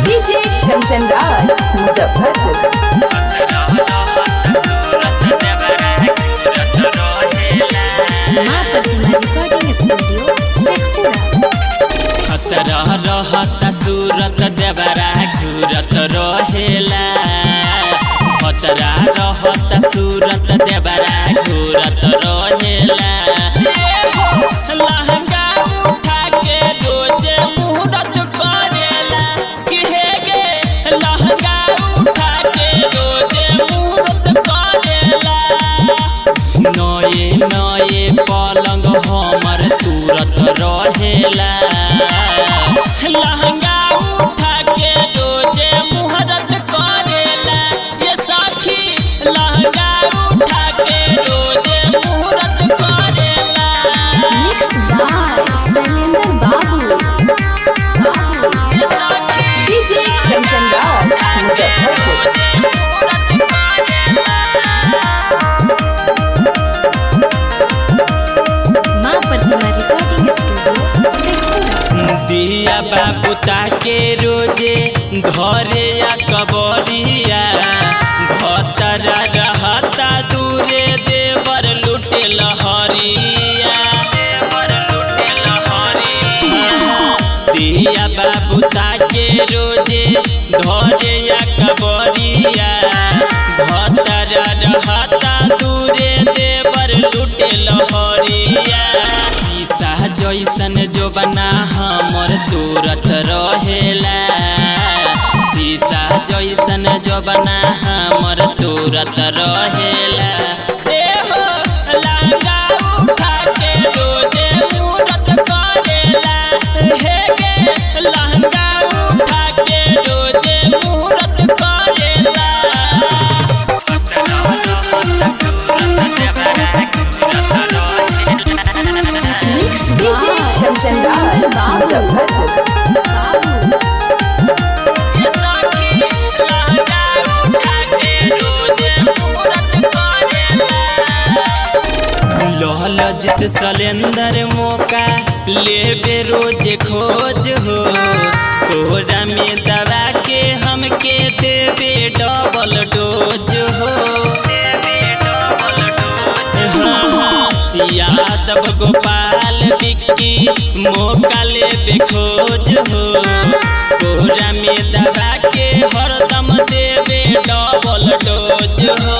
DJ Kanchan Raj Muzaffarpur. माँ प्रतिमा recording studio, Sheikhpura. खतरा रहता सूरत देवरा घूरत रहेला। खतरा रहता सूरत देवरा घूरत रहेला। लहंगा उठा के रोज मुहूर्त करेला कि हे गे, लहंगा उठा के रोज मुहूर्त करेला। नए नए पलंग हमर तुरत रहेला। लहंगा उठा के रोजे मुहरत करेला। ये सखी, लहंगा उठा के रोजे मुहरत करेला। मिक्स बाय शैलेंद्र बाबू। डीजे कंचन राज मुजफ्फरपुर। माँ प्रतिमा रिकॉर्डिंग स्टूडियो, शेखपुरा। दिया बाबू ताके रोजे घरे या कबरिया। भतरा रहता दूरे, देवर लुटे लहरिया। दिया बाबू ताके रोजे धरे या कबरिया। भतरा रहता दूरे, देवर लुटे लहरिया। शीशा जैसन जो बना हमर तुरत रहेला। शीशा जैसन जो बना हमर तुरत रहेला। ए हो, लहंगा उठा के रोजे मुहूर्त करेला। हे गे, लहंगा उठा के रोजे मुहूर्त करेला। Mix DJ by Kanchan Raj Shailendra बाबू। मुजफ्फरपुर। बाबू। लहलजित सलेंदर मौका लेबे रोज खोज हो। कोहरा में दबा के हमके देबे डबल डोज हो। हाँ, यादव गोपाल बिक्की मौका लेबे खोज हो। कोहरा में दबा के हरदम देबे डबल डोज हो।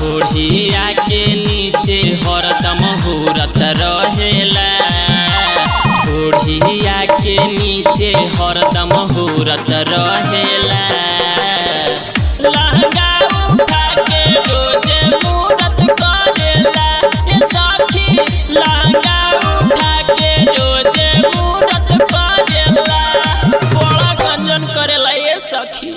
घोड़िया के नीचे हरदम हुरत रहेला। घोड़िया के नीचे हरदम हुरत रहेला। लहंगा उठा के रोज मुहूर्त करेला। ये सखी, लहंगा उठा के रोज मुहूर्त करेला। बड़ा गंजन करेला ये सखी।